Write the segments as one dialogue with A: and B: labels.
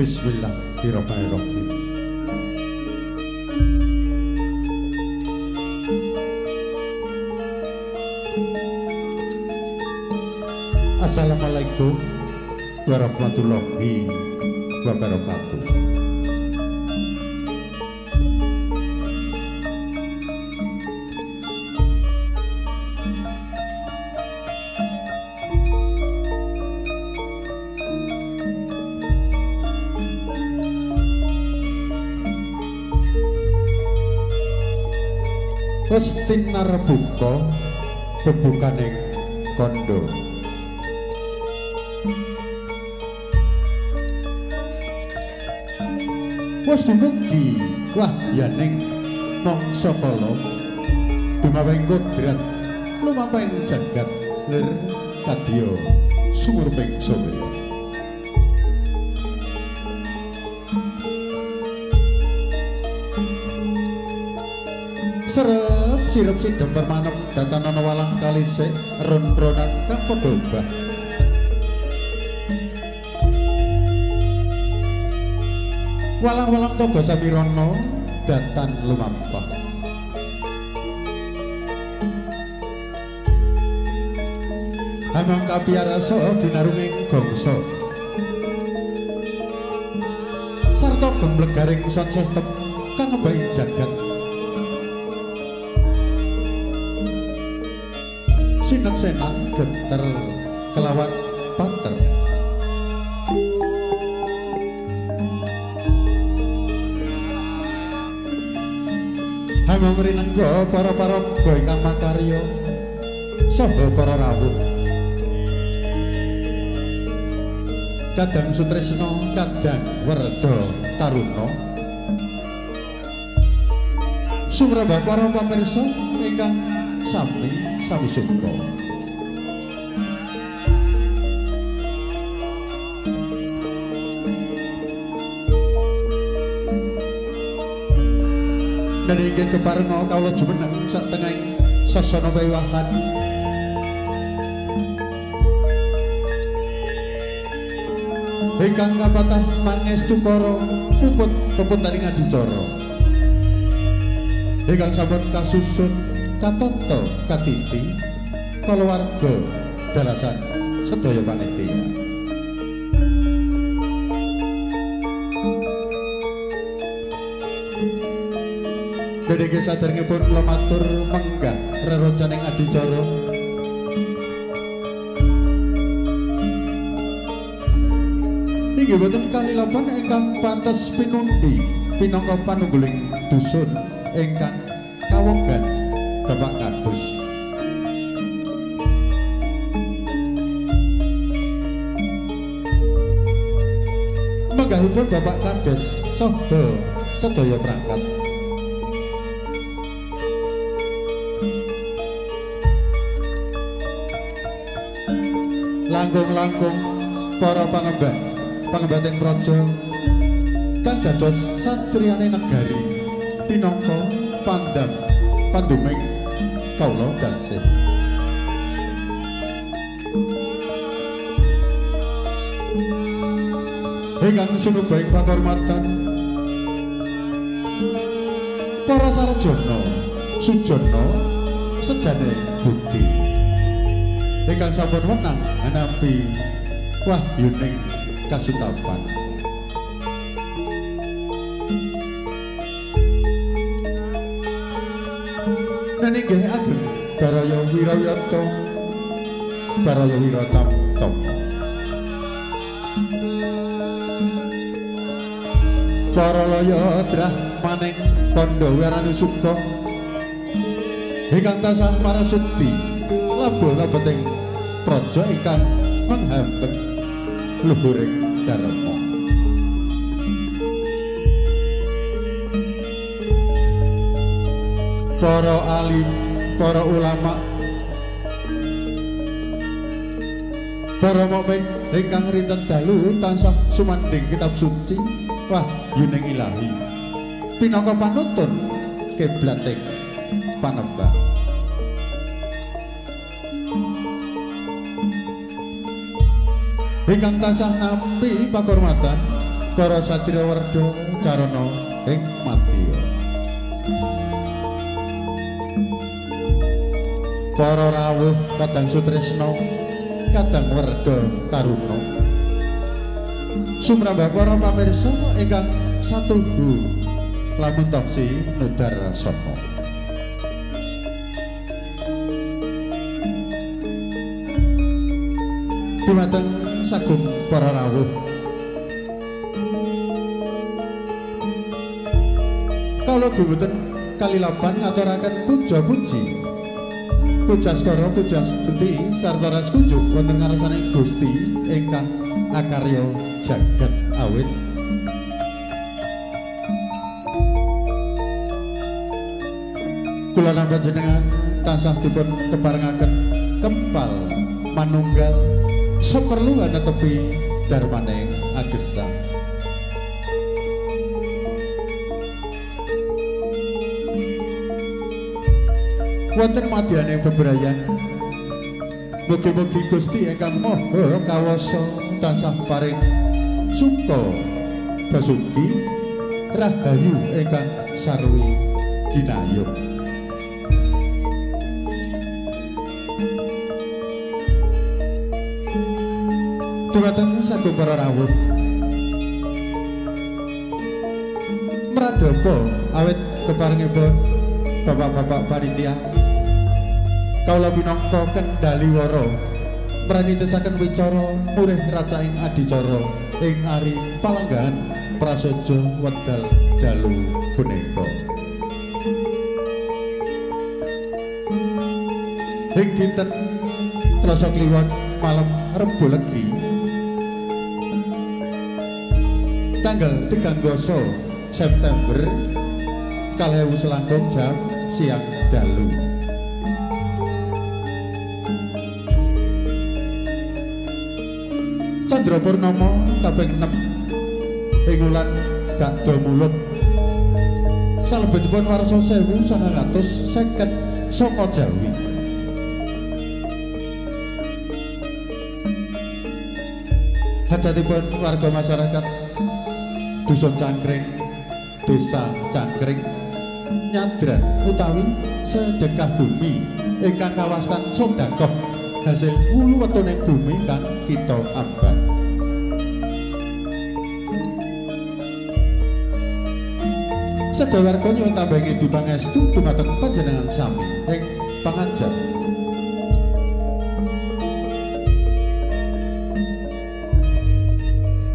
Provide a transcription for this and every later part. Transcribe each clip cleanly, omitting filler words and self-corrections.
A: Bismillahirrahmanirrahim. Assalamualaikum warahmatullahi wabarakatuh. Wis tinarbuka bebukaning kandha. Wis dumugi wahyaning mangsa kala dumaweng kodrat lumampahing jagat lir kadya sumurping surya. Serep sirep sidem permanem datanana walang kalisik ron-ronan kang padha obah. Walang-walang toga samirana datan lumampah. Amang kapiyarasa binarunging gongso sarta gemblegaring sound system kang ngebahi jagat. Sinek-senan geter kelawan panter. Hamong rinengga para paraga ingkang makarya saha para rawuh. Kadang Sutresna, kadang Werda Taruna. Sumrambah para pamirsa ingkang sami sami suka. Dan ingin keparenga kawula jumeneng sak tengahing sasana wiwahan. Ingkang kapatah mangestu para puput peputaning adicara. Ingkang sampun kasusun katata katiti kulawarga dalasan sedaya panitia. Dene saderengipun kula matur menggah rerocaning adicara. Inggih boten kalilapan ingkang pantes pinundi pinangka panungguling dusun ingkang kawogan Bapak Kadus. Menggahipun Bapak Kades saha sedaya perangkat. Langkung-langkung para pangemban pangembating praja kang dados satriyane negari pinangka pandam panduming kawula gasih. Ingkang sinubaing pakurmatan para sarjana sujana sejane budi ingkang sampun wenang nampi wahyuning kasutapan. Nanging ageng baraya wirawiyata baraya wiratamta. Para laya drah maning kandha werani suka ingkang tansah marasuti labuh-labeting praja ingkang menghambek luhuring dharma. Para alim, para ulama, para mukmin ingkang rinten dalu tansah sumandhing kitab suci wahyuning ilahi pinangka panutun kiblating panembah. Ingkang tansah nampi pakurmatan Para satriya werda carana ing madya. Para rawuh kadang sutresna, kadang werda taruna. Sumrambah para pamirsa ingkang satuhu lamun taksi nudar saka. Dumateng sagung para rawuh, kawula gumunten kalilapan ngaturaken puja-puji, pujaskara, pujastuti sarta ras kunjuk wonten ngarsaning Gusti ingkang akarya jagat awit. Kula lan panjenengan tansah dipun keparengaken kempal manunggal seperlu anetepi darmaning agesang. Wonten madyane bebrayan, mugi-mugi Gusti ingkang Maha Kawasa tansah paring suka basuki rahayu ingkang sarwi ginayung. Dumateng sagung para rawuh, mradhapa awit keparengipun bapak-bapak panitia, kawula minangka kendhali wara mranitesaken wicara murih racaing adicara ing ari palanggahan prasaja wekdal dalu punika. Ing dinten Selasa Kliwon malam Rebo Legi tanggal 3 September 2000 jam siang dalu. Candra Purnama kaping 6 ing wulan Bakda Mulud salebetipun warsa 1959 Jawi. Hajatipun warga masyarakat Dusun Cangkring, Desa Cangkring, nyadran utawi sedekah bumi ingkang kawastan sedekah hasil wulu wetone bumi kang kita ambat. Sedaya warga nyuwun tambahi ngidi pangestu dumateng panjenengan sami ing pangajar.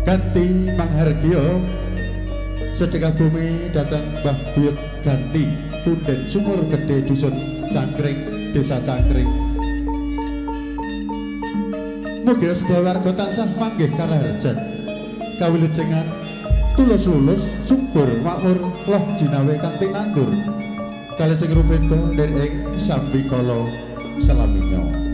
A: Ganti manghargya sedekah bumi datang Mbah Buyut Ganti punden Sumur Gede Dusun Cangkring, Desa Cangkring. Mugi sedaya warga tansah manggih karaharjan, kawilujengan, tulus lulus, subur makmur, loh jinawe kang tinandur kalih sing rupeda nir ing sambikala selaminya.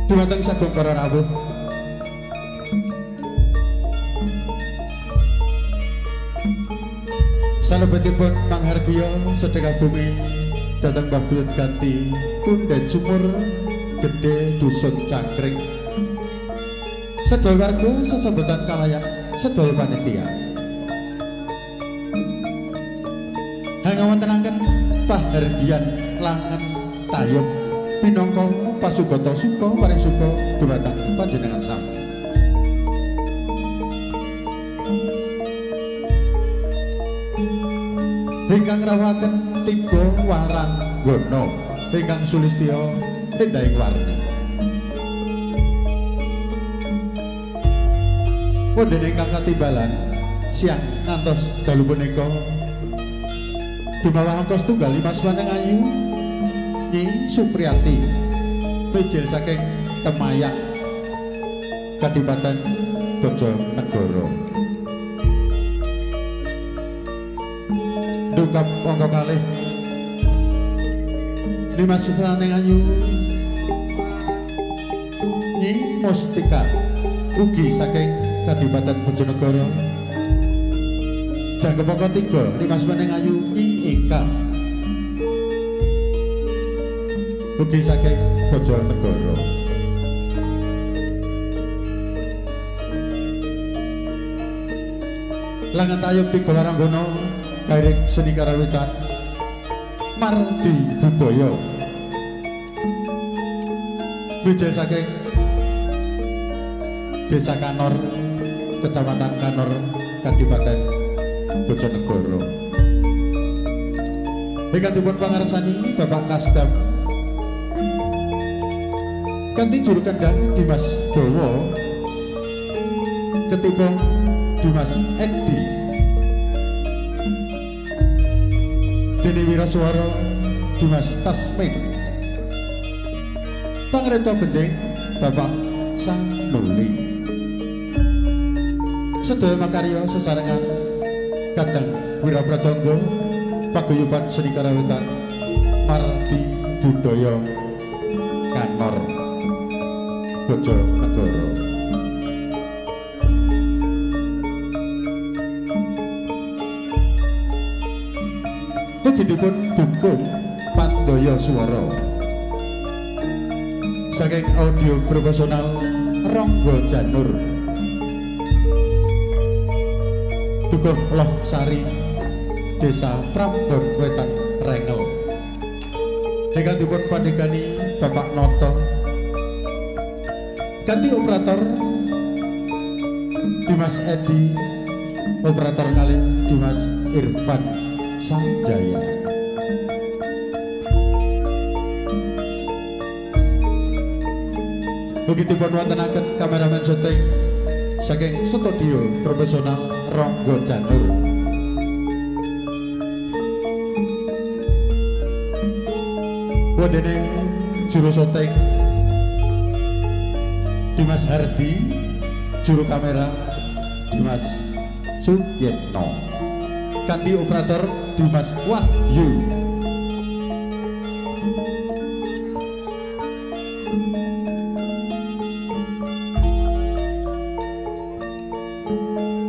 A: Dumateng sagung para rawuh, salebetipun manghargya sedekah bumi dhateng Mbah Buyut Ganti punden Sumur Gede Dusun Cangkring, sedaya warga sesambetan kalayan sedaya panitia hangawontenaken pahargyan langen tayub pinangka pasugata suka paring suka dumateng panjenengan sami. Ingkang ngrawuhaken tiga waranggana ingkang sulistya endahing warni. Wonten ingkang katimbalan siang ngantos dalu punika dumawah angka setunggal 5 Sepaneng Ayu Nyi Supriyati mijil saking Temayak Kadipaten Bojonegoro. Dungkap angka kalih Nimas Sutraning Ayu Nyi Mustika ugi saking Kadipaten Bojonegoro. Jangkep angka 3 Nimas Sepaneng Ayu Nyi Eka. Ugi saking Bojonegoro. Langan tayub tiga waranggono kairing seni karawitan Mardi Budaya. Mijil saking Desa Kanor, Kecamatan Kanor, Kabupaten Bojonegoro. Ingkang dipun pangarsani Bapak Kasdam kanthi juru kendang Dimas Dowo, ketibung Dimas Edi, dene wiraswara Dimas Tasmik, pangripta gendhing Bapak Sanuli. Sedaya makarya sesarengan kadang Wirapratangga Paguyuban Seni Karawitan Mardi Budaya Kanor Bojonegoro. Ugi dipun dukung Pandaya Swara saking audio profesional Ronggo Janur, Dukuh Loh Sari, Desa Prambon Wetan Rengel. Ingkang dipun pandegani Bapak Noto, ganti operator Dimas Edi, operator kalih Dimas Irfan Sanjaya. Ugi dipun wontenaken kameramen syuting saking studio profesional Ronggo Janur. Wondene juru syuting Dimas Hardi, juru kamera Dimas Suyetno, kanthi operator Dimas Wahyu.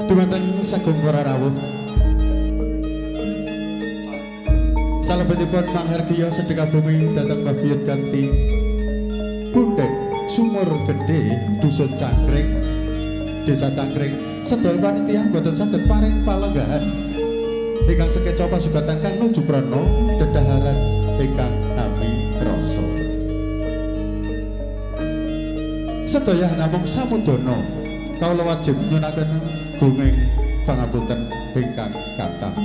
A: Dumateng sagung para rawuh, salebetipun manghargya sedekah bumi dhateng Mbah Biyut kanthi Punden Sumur Gedhe, Dusun Cangkring, Desa Cangkring. Sedaya panitia boten saged paring palenggahan ingkang sekeca pasugatan kang nuju prana dedaharan ingkang nami rasa. Sedaya namung samudana kawula wajib nyuwunaken gunging pangapunten ingkang kathah.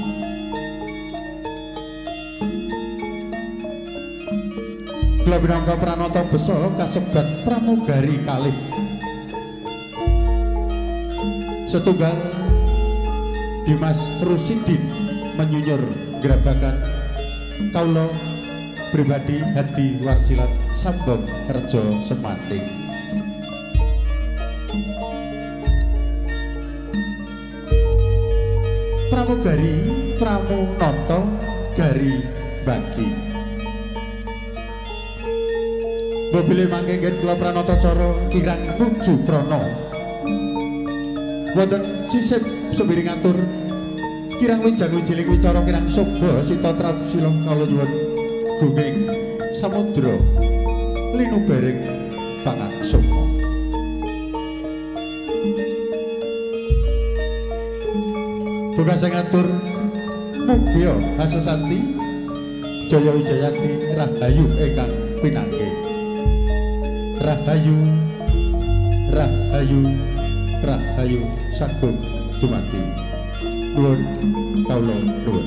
A: Kula minangka pranata besa kasebat pramugari kalih setunggal Dimas Rusidin menyunyur grabagan kawula pribadi Hadi Warsilat Sambong Rejo Semanting. Pramugari pramunata gari bagi. Mobile mangke nggih kula pranata cara kirang nuju prana. Wonten sisip sumbiring atur kirang wijang wijiling wicara kirang soba sita trapsila kala nyuwun gunging samudra linubering pangaksama. Tugas sing ngatur mugia hasesanti jaya wijayanti rahayu ingkang pinanggih. Rahayu rahayu rahayu sagung dumadi. Nuwun kawula nuwun.